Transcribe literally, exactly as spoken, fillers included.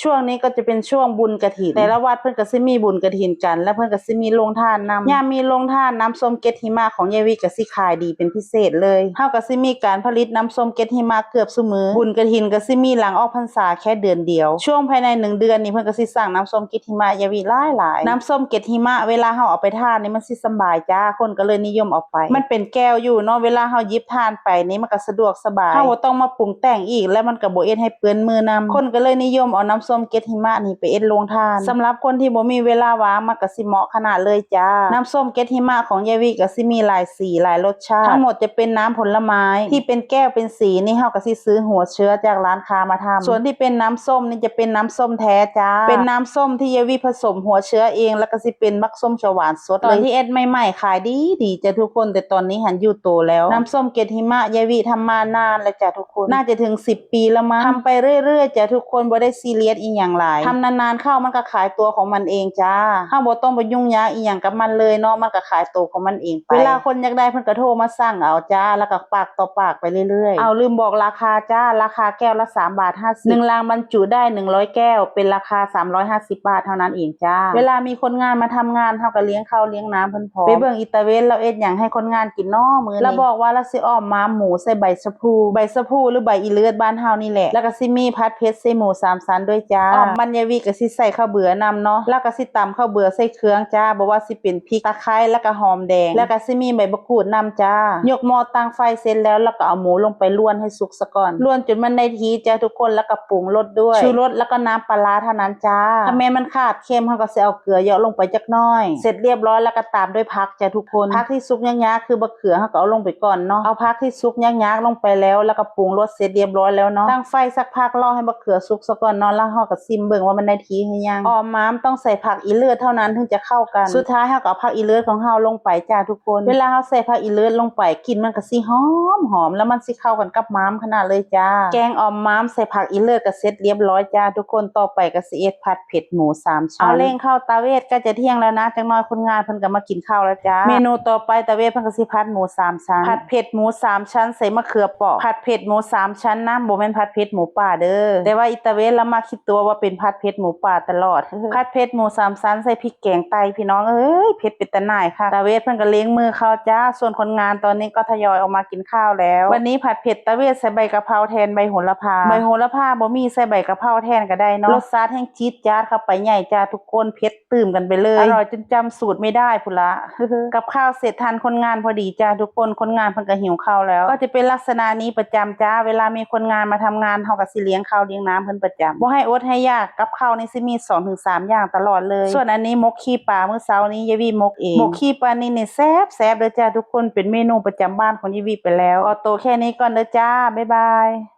ช่วงนี้ก็จะเป็นช่วงบุญกฐิน แต่ละวัดเพิ่นก็สิมีบุญกฐินกัน แล้วเพิ่นก็สิมีโรงทานนำ ยามมีโรงทาน น้ำส้มเกล็ดหิมะของยายวิก็สิขายดีเป็นพิเศษเลย เฮาก็สิมีการผลิตน้ำส้มเกล็ดหิมะเกือบซุมื้อ บุญกฐินก็สิมีหลังออกพรรษาแค่เดือนเดียว ช่วงภายในหนึ่งเดือนนี่เพิ่นก็สิสั่งน้ำส้มเกล็ดหิมะยายวิหลายๆ น้ำส้มเกล็ดหิมะเวลาเฮาเอาไปทานนี่มันสิสำบายจ้า คนก็เลยนิยมเอาไป มันเป็นแก้วอยู่เนาะ เวลาเฮาหยิบทานไปนี่มันก็สะดวกสบาย เฮาบ่ต้องมาปรุงแต่งอีก แล้วมันก็บ่เฮ็ดให้เปื้อนมือนำ คนก็เลยนิยมเอาน้ำส้มเกล็ดหิมะนี่ไปเฮ็ดโรงทาน สำหรับคนที่บ่มีเวลาว่างมันก็สิเหมาะขนาดเลยจ้า น้ำส้มเกล็ดหิมะของยายวิก็สิมีหลายสีหลายรสชาติ ทั้งหมดจะเป็นน้ำผลไม้ ที่เป็นแก้วเป็นสีนี่เฮาก็สิซื้อหัวเชื้อจากร้านค้ามาทำ ส่วนที่เป็นน้ำส้มนี่จะเป็นน้ำส้มแท้จ้า เป็นน้ำส้มที่ยายวิผสมหัวเชื้อเอง แล้วก็สิเป็นบักส้มเขียวหวานสด ตอนที่เฮ็ดใหม่ๆขายดีดีจ้ะทุกคน แต่ตอนนี้หันอยู่โตแล้ว น้ำส้มเกล็ดหิมะยายวิทำมานานแล้วจ้ะทุกคน น่าจะถึงสิบปีแล้วมั้ง ทำไปเรื่อยๆจ้ะทุกคน บ่ได้ซีเรียสอีหยังหลาย ทำนานๆเข้ามันก็ขายตัวของมันเองจ้า เฮาบ่ต้องไปยุ่งยากอีหยังกับมันเลยเนาะ มันก็ขายตัวของมันเองไป เวลาคนอยากได้เพิ่นก็โทรมาสั่งเอาจ้า แล้วก็ปากต่อปากไปเรื่อยๆ เอาลืมบอกราคาจ้า ราคาแก้วละสามบาทห้าสิบ หนึ่งลังบรรจุได้หนึ่งร้อยแก้ว เป็นราคาสามร้อยห้าสิบบาทเท่านั้นเองจ้า เวลามีคนงานมาทำงาน เฮาก็เลี้ยงข้าวเลี้ยงน้ำเพิ่นพร้อม ไปเบิ่งอีตาเวนลาวเฮ็ดหยังให้คนงานกินน้อมื้อนี้ ลาวบอกว่าลาวสิอ้อมม้ามหมูใส่ใบชะพู ใบชะพูหรือใบอีเลิศบ้านเฮานี่แหละ แล้วก็สิมีผัดเผ็ดใส่หมูสามชั้นด้วยจ้า อ้อมมันยายวิก็สิใส่ข้าวเบือนำเนาะ แล้วก็สิตำข้าวเบือใส่เครื่องจ้า บ่ว่าสิเป็นพริก ตะไคร้ แล้วก็หอมแดง แล้วก็สิมีใบมะกรูดนำจ้า ยกหม้อตั้งไฟเสร็จแล้ว แล้วก็เอาหมูลงไปลวนให้สุกซะก่อน ลวนจนมันได้ที่จ้าทุกคน แล้วก็ปรุงรสด้วย ชูรสแล้วก็น้ำปลาร้าเท่านั้นจ้า ถ้าแม่นมันขาดเค็ม เฮาก็สิเอาเกลือเหยาะลงไปจักหน่อย เสร็จเรียบร้อยแล้วก็ตามด้วยผักจ้าทุกคน ผักที่สุกยากๆคือบักเขือ เฮาก็เอาลงไปก่อนเนาะ เอาผักที่สุกยากๆลงไปแล้ว แล้วก็ปรุงรสเสร็จเรียบร้อยแล้วเนาะ ตั้งไฟสักพักรอให้บักเขือสุกซะก่อนเนาะ แล้วเฮาก็ซิมเบิ่งว่ามันได้ที่หรือยัง อ้อมม้ามต้องใส่ผักอีเลิศเท่านั้นถึงจะเข้ากัน สุดท้ายเฮาก็เอาผักอีเลิศของเฮาลงไปจ้าทุกคน เวลาเฮาใส่ผักอีเลิศลงไป กลิ่นมันก็สิหอมหอม แล้วมันสิเข้ากันกับม้ามขนาดเลยจ้า แกงอ้อมม้ามใส่ผักอีเลิศก็เสร็จเรียบร้อยจ้าทุกคน ต่อไปก็สิเฮ็ดผัดเผ็ดหมูสามชั้น เอาเร่งเข้าเตาเฮ็ด ใกล้จะเที่ยงแล้วนะ จักหน่อยคนงานเพิ่นก็มากินข้าวแล้วจ้า เมนูต่อไปตาเวนเพิ่นก็สิผัดหมูสามชั้น ผัดเผ็ดหมูสามชั้นใส่มะเขือเปราะ ผัดเผ็ดหมูสามชั้นนะ บ่แม่นผัดเผ็ดหมูป่าเด้อ แต่ว่าอีตาเวนลาวมักคิดตัวว่าเป็นผัดเผ็ดหมูป่าตลอด ผัดเผ็ดหมูสามชั้นใส่พริกแกงไต พี่น้องเอ้ย เผ็ดเป็นตาหน่ายค่ะ ตาเวนเพิ่นก็เร่งมือเข้าจ้า ส่วนคนงานตอนนี้ก็ทยอยออกมากินข้าวแล้ว วันนี้ผัดเผ็ดตาเวนใส่ใบกะเพราแทนใบโหระพา ใบโหระพาบ่มี ใส่ใบกะเพราแทนก็ได้เนาะ รสชาติแห่งจี๊ดจ๊าดเข้าไปใหญ่จ้าทุกคน เผ็ด ตื่มกันไปเลย อร่อยจนจำสูตรไม่ได้พุ้นละ กับข้าวเสร็จทันคนงานพอดีจ้าทุกคน คนงานเพิ่นก็หิวข้าวแล้ว ก็จะเป็นลักษณะนี้ประจำจ้า เวลามีคนงานมาทำงาน เฮาก็สิเลี้ยงข้าวเลี้ยงน้ำเพิ่นประจำ บ่ให้อดให้อยาก กับข้าวนี่สิมีสองถึงสามอย่างตลอดเลย ส่วนอันนี้หมกขี้ปลา มื้อเช้านี้ยายวิหมกเอง หมกขี้ปลานี่นี่แซ่บๆเด้อจ้าทุกคน เป็นเมนูประจำบ้านของยายวิไปแล้ว ขอตัวแค่นี้ก่อนเด้อจ้า บ๊ายบาย